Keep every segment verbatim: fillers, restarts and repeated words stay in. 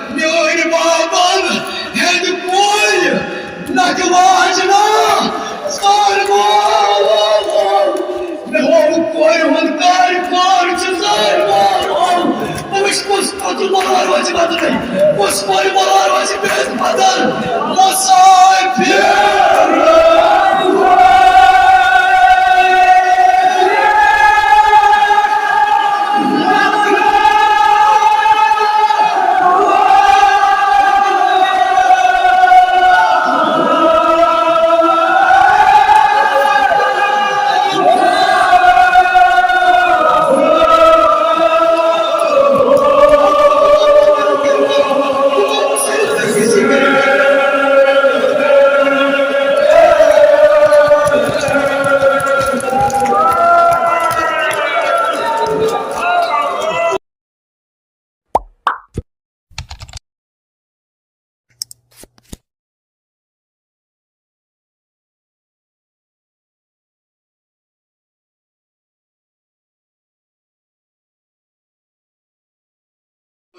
میٲنۍ بابن ہیٚتۍ کورِ نکھٕ واجنا سۄرمہٕ۔ مےٚ ہوو کورِ ہُنٛد کارِ کار چھُ سۄرمہٕ۔ بہٕ وٕچھِ کُس کُس مار وَسہِ بدلٕے، کُس کورِ مار وَسہِ بے بدل۔ مسافر۔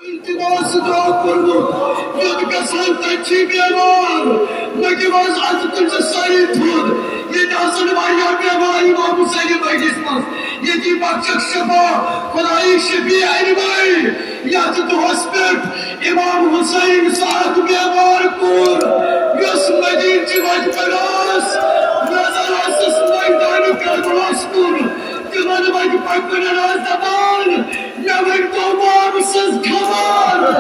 التماس دعا کوٚرمُت، یوٚت گژھان تَتہِ چھِ بیمار۔ مےٚ دِو حظ عزت تٔمۍ سٕنٛز سٲری تھوٚد۔ ییٚتہِ آسَن واریاہ بیمار امام حسینہِ مجلس منٛز۔ ییٚتی بخشکھ شفا، خدایہِ شفیع انمٲے۔ یتھ دۄہس پٮ۪ٹھ امام حسین سُہ اکھ بیمار کوٚر، یُس مدینہٕ چہِ وتہِ پٮ۪ٹھ اوس، نظر ٲسٕس میدانِ کربلاہس کُن۔ تِمن وتہِ پکوُنن ٲس دپان، مےٚ ؤنۍ تو امام سٕنٛز خبر،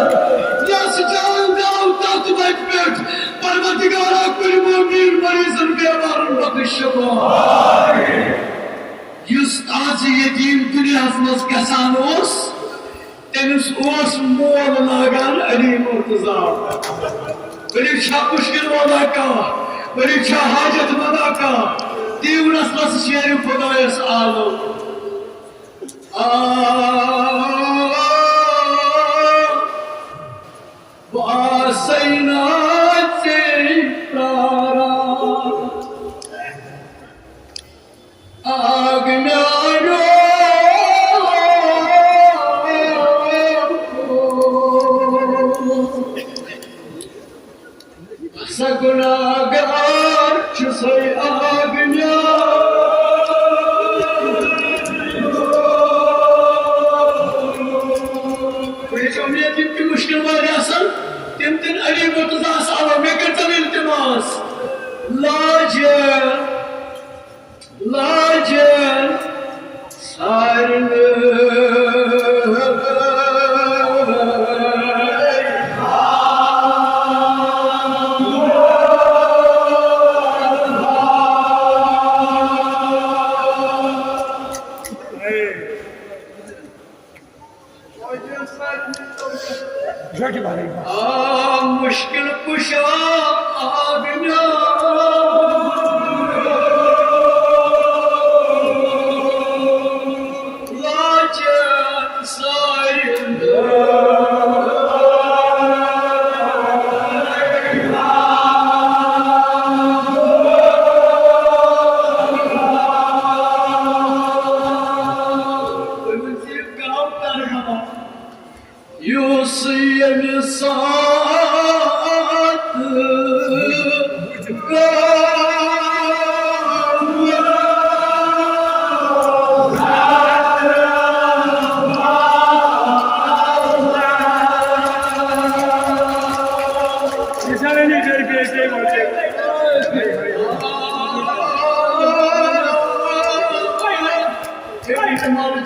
یۄس جان درٛاو تتھ وتہِ پٮ۪ٹھ۔ پروردگارا، کُنہِ مومن مریضن بیمارن بخش شفا۔ یُس از یتیم دنیاہس منٛز گژھان اوس، تٔمِس اوس مول لاگان علی مرتضی۔ ؤلِو چھا مُشکِل وَنان کانٛہہ، ؤلِو چھا حاجت وَنان کانٛہہ، دیٖونَس منٛز شیرِ خۄدایَس عالم۔ آ، بہٕ آسَے نا ژےٚ پرٛاران۔ آگ میانو سا گناہگار چھُسے آگ میانو۔ بہٕ چھُس اُمید، یِم تہِ مُشکِل وٲلۍ آسَن، تِم تِن علی مرتضیٰ ہَس علاوٕ۔ مےٚ کٔرۍتَن التماس، لاجہِ لاجن سارنٕے۔ آ، مشکل کشا آ بنا لاچار سارے۔ یُس ییٚمہِ ساتہٕ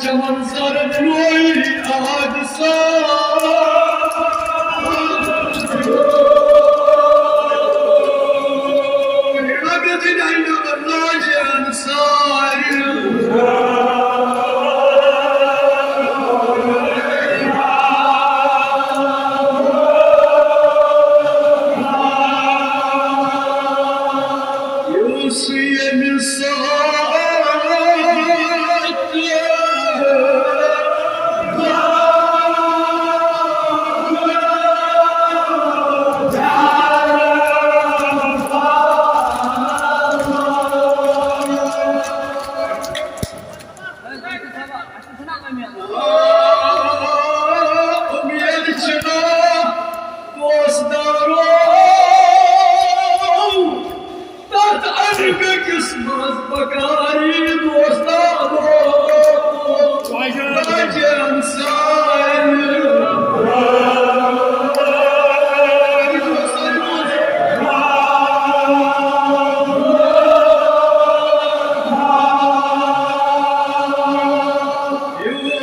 چمن سر نوری آج سا۔ رگت ڈنڈ راجن ساری۔ یُس ییٚمہِ ساتہٕ قسمت بکاری دوستانو، بجن سارے۔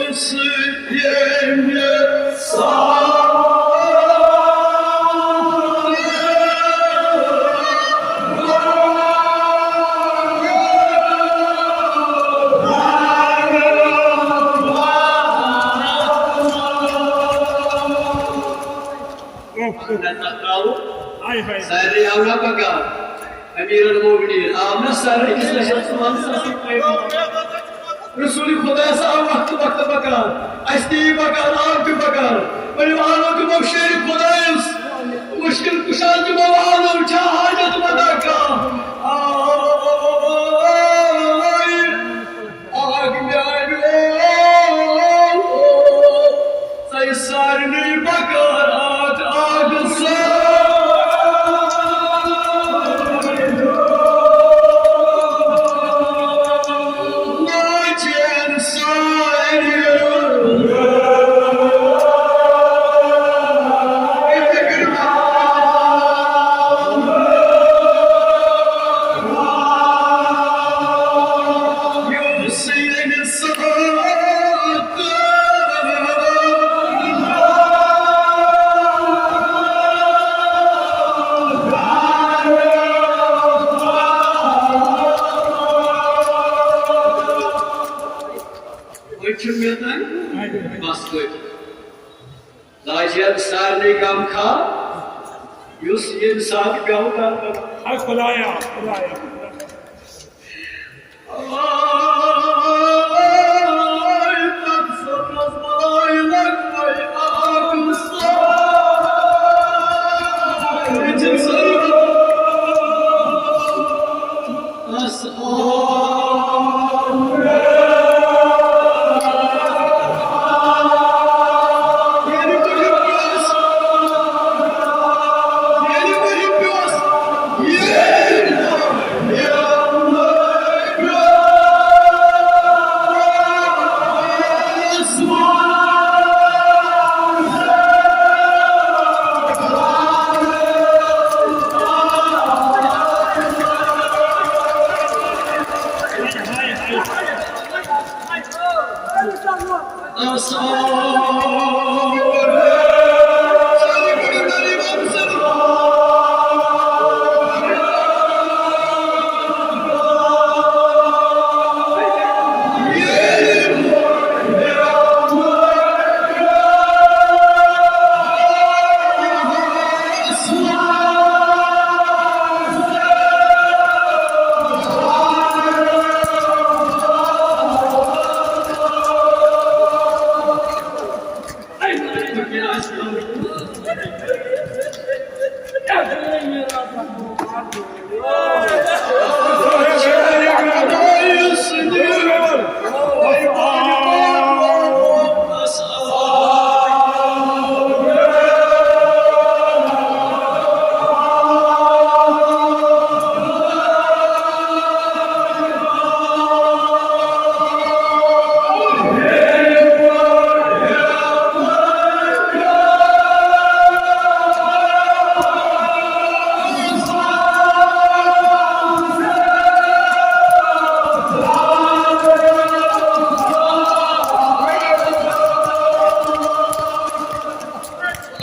یُس ییٚمہِ ساتہٕ ہاے ہاے۔ سارے آو نہ پگاہ۔ امیر المومنین آو نہ سر أکِس لَچھَس پانٛژھ ساس۔ رسول خدا سا وقت وقت پکان، اَسہِ تہِ یی پکان، آو تہِ پکان۔ ؤنِو آلو تہِ گوٚو شیرِ خدایَس، مُشکِل کُشا تہِ گوٚو آلو، چھا حاجت متا کانٛہہ؟ آے، آگ میٛانیو، ژَے سارنٕے پکان آگ، آگ سان۔ ناچن سارے۔ یُس ییٚمہِ ساتہٕ وۄنۍ چھُ مےٚ تام بس وۄنۍ۔ لاجہِ ہن سارنٕے غم خار، یُس ییٚمہِ ساتہٕ غم کرنہٕ۔ ہاے خدایا، خدایا۔ آے تَتھ سۄنَس بَلاے لَگوَے آب سان۔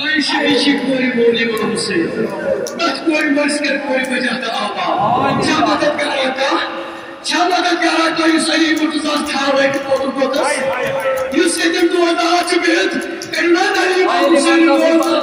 عائشہ، یہِ چھِ کورِ مولوی محمد سید۔ تَتھ کورِ مٲلِس کَرِ کورِ وجہ تہٕ آباد۔ چھا مدد کران کانٛہہ؟ چھا مدد کران کانٛہہ یُس علی مرتضیٰ ہَس ٹھہرٲوِتھ پوٚتُن پوٚتُس؟ یُس ییٚتٮ۪ن دود آ چھُ بِہِتھ، کٔرِو نا علی محمد سید دود؟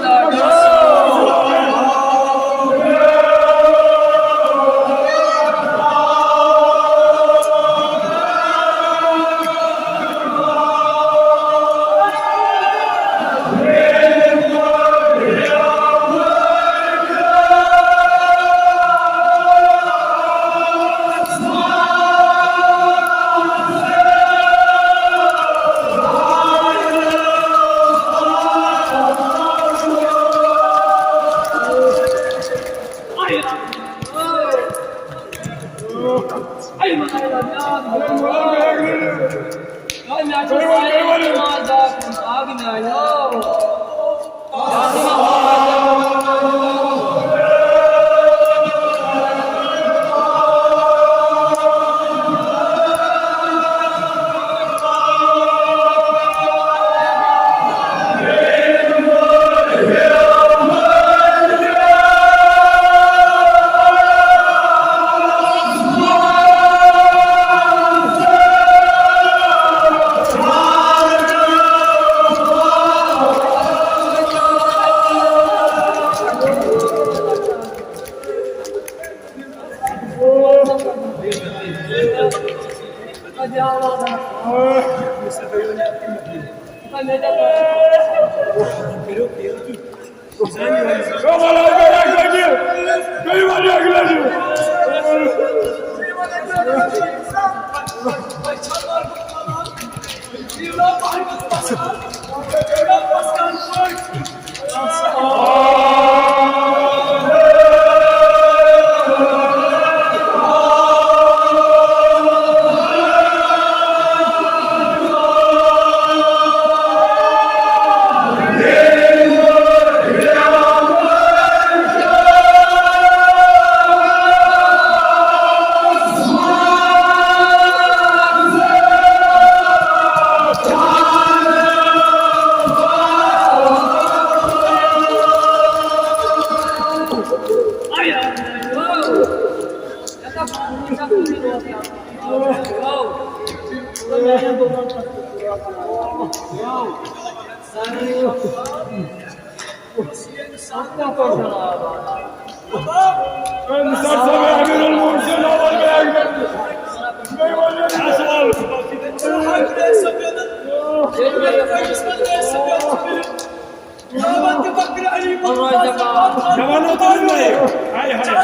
جوانو، تُلِو لایِو۔ ہاے ہاے۔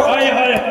ہاے ہاے۔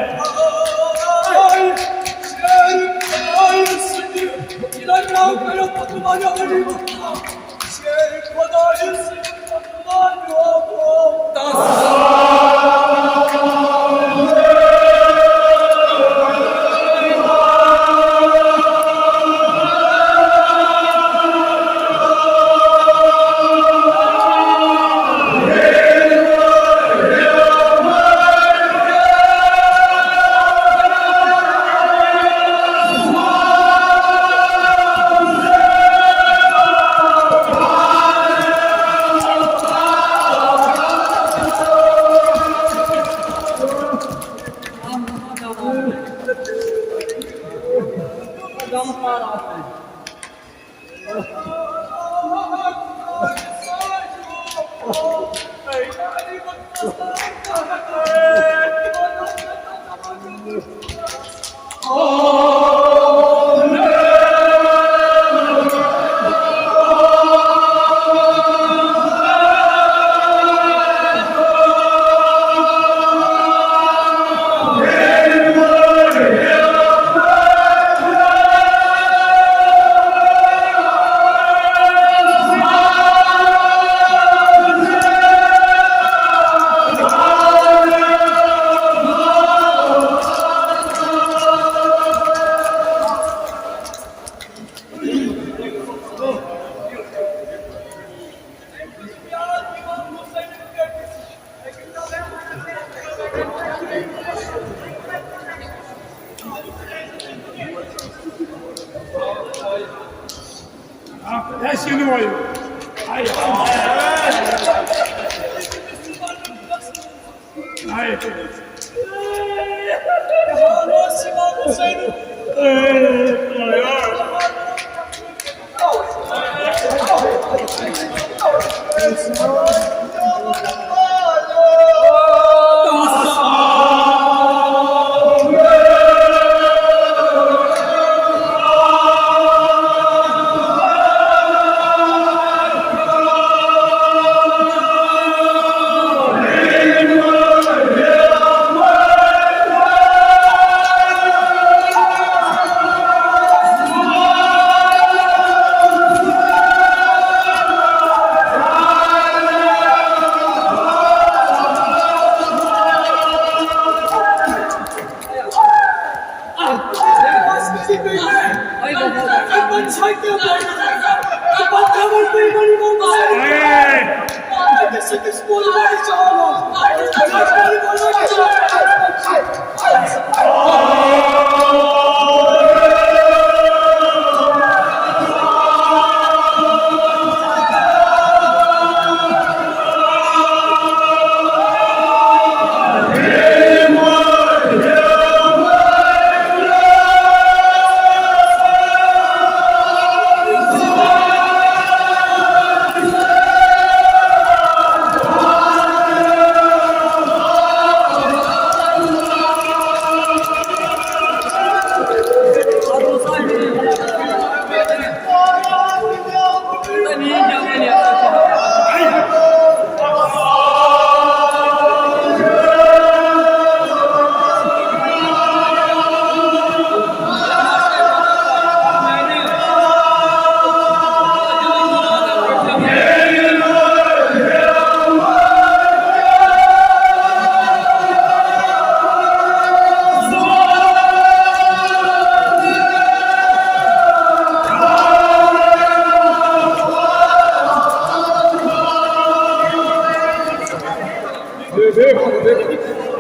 اکھ اَسہِ یِنہٕ وٲلۍ۔ آے، آے، آے۔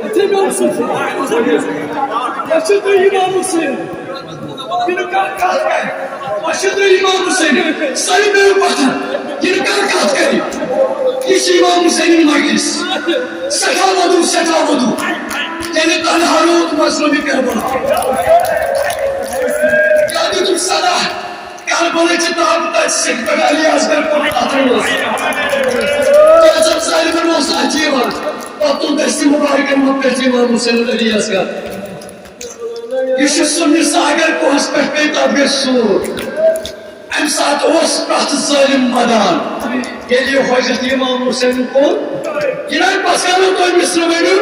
یِتھُے مےٚ اوس سُہ، اَسہِ چھُ تُہۍ اِمام حُسین۔ یہِ نہٕ کانٛہہ کَتھ کَرِ۔ اَسہِ چھُ تُہۍ اِمام حُسین۔ سٲری بِہِو پَتھَر۔ یہِ نہٕ کانٛہہ کَتھ کَرِ۔ یہِ چھِ اِمام حُسینٕنۍ مجلس۔ سٮ۪ٹھاہ وۄدُن، سٮ۪ٹھاہ وۄدُن۔ یعنی تَلہٕ ہا روٗد مظلوٗمِ کربلا۔ کیٛاہ دیُتُکھ صدا؟ کربلٕچ تاب تَتہِ سِکھ پٮ۪ٹھ علی اصغر کوٚر اَتھَن منٛز۔ کیٛاہ ژَن ظٲلمَن اوس اَتھِ یِوان؟ پَتہٕ تُل دَستہِ مُبارکَن منٛز پٮ۪ٹھ اِمام حُسین علی اصغر۔ یہِ چھُ سُہ ساگر کوہَس پٮ۪ٹھ پیٚیہِ، تَتھ گژھِ سوٗر۔ اَمہِ ساتہٕ اوس پرٛٮ۪تھ ظٲلِم وَدان۔ ییٚلہِ یہِ حضرت اِمام حُسین کوٚر، یہِ نَے پَتہٕ کَرو تُہۍ مِصرٕ ؤنِو،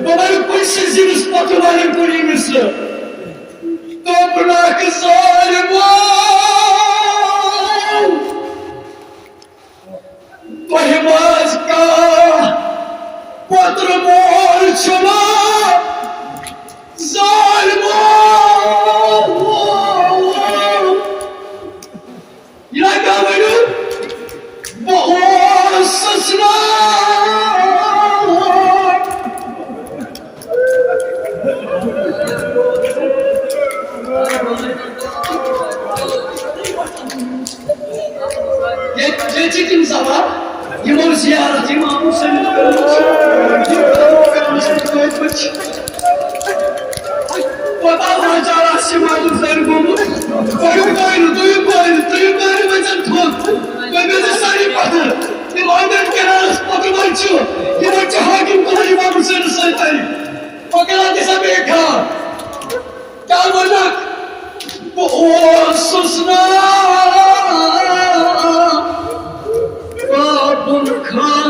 بہٕ وَنہٕ کُنہِ سٕنٛدِ زِنِس پۄتُل والٮ۪ن کُن یہِ مِصرٕ۔ دوٚپنَکھ ظٲلمو، تۄہہِ منٛز کانٛہہ پۄتُر مول چھُنا؟ ظٲلمو، یہِ نَے کیٛاہ ؤنِو؟ بہٕ اوسُس نا۔ ییٚتہِ، ییٚتہِ چھِ تِم زبان، یِمو زیارت اِمام حُسین کٔرمٕژ چھِ۔ یِم کٔرمٕژ چھِ۔ پتہٕ آو ہزار آسہِ معلوم زن گوٚمُت۔ تُہۍ کٔرِو، تُہۍ کٔرِو، تُہۍ کٔرِو وۄنۍ زن تھوٚد۔ تُہۍ کٔرِو سٲری پتھر۔ یِم أنٛدرۍ کنارس پتہٕ وۄنۍ چھِ، یِمن چھِ حٲکِم کران اِمام حُسینس سۭتۍ تعریٖف۔ پکان تہِ سا بیٚیہِ کھا؟ کیٛاہ وجہ؟ بہٕ اوسُس نا بابُل خان۔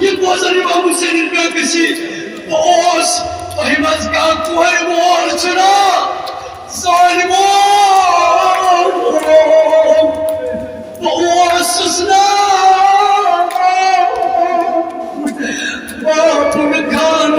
یہِ بوزان اِمام حُسینٕنۍ بے کسی، بہٕ اوس تۄہہِ منٛز کانٛہہ کورِ مول چھُنا؟ ظٲلمو! بہٕ اوسُس نا بابُل خان۔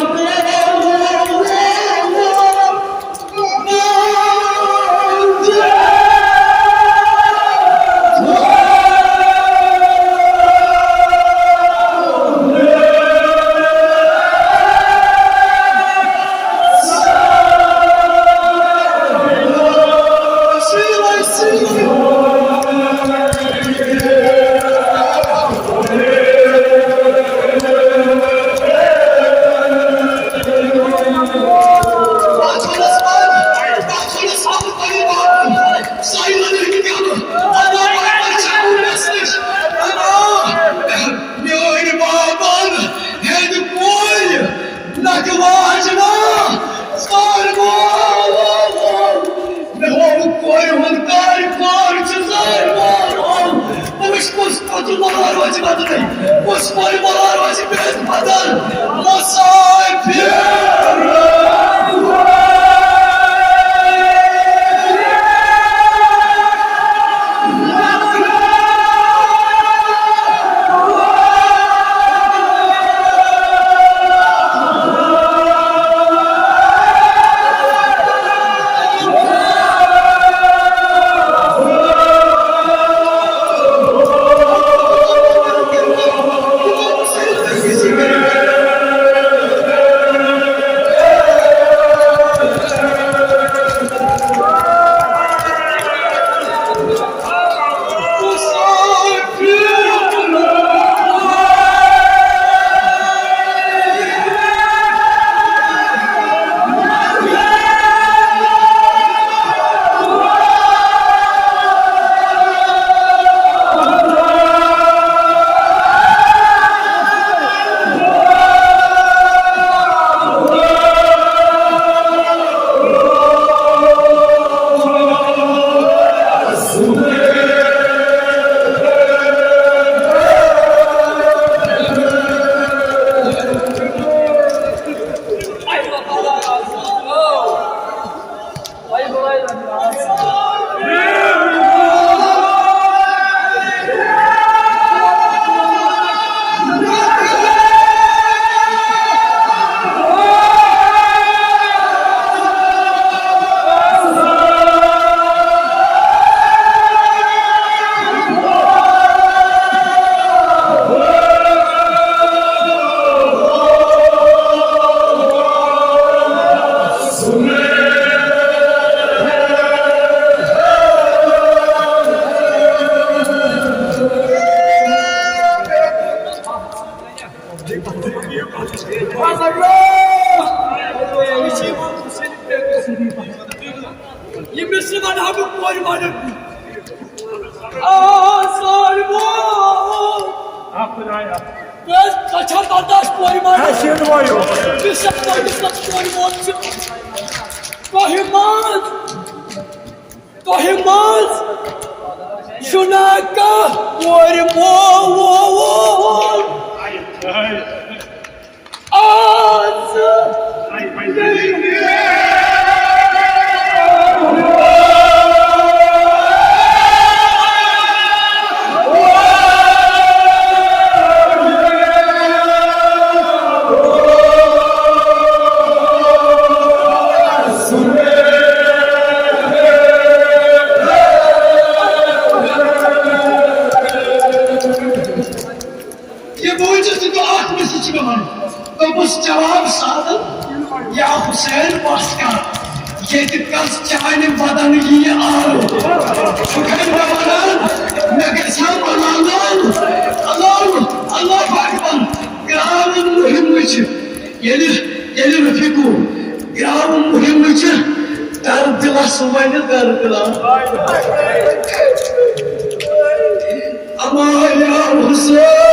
عثمانِ ملا روزِ بے بدل مسافر۔ ییٚمِس نہٕ وَنہٕ ہا بہٕ کورِ وَنہٕ۔ آ، سٲلمو۔ اکھ خۄدایا۔ بہٕ حظ، تۄہہِ چھا برداشت کورِ وَنہٕ؟ اَسہِ یِنہٕ وٲیِو۔ بہٕ چھُس تۄہہِ سۭتۍ کورِ وول چھُ۔ تۄہہِ منٛز، تۄہہِ منٛز چھُنا کانٛہہ کورِ وول؟ آز یہِ بوٗزِتھ تہٕ اکھ مےٚ سۭتۍ چھِ مےٚ وَنُن۔ دوٚپُس، "جواب سادٕ، یا حسین، بس کر، ییٚتہِ کس چانہِ بدن یِیہِ آرو؟" سُہ کَرِ مےٚ وَنان، مےٚ گژھِ ہا بناوناوُن۔ اللہ، اللہ اکبر، گراوُن مُہِم وٕچھِ۔ ییٚلہِ، ییٚلہِ رفیقو گراوُن مُہِم وٕچھِ، درد دِلس وَنہِ درد دِلس۔ اما یا حسین۔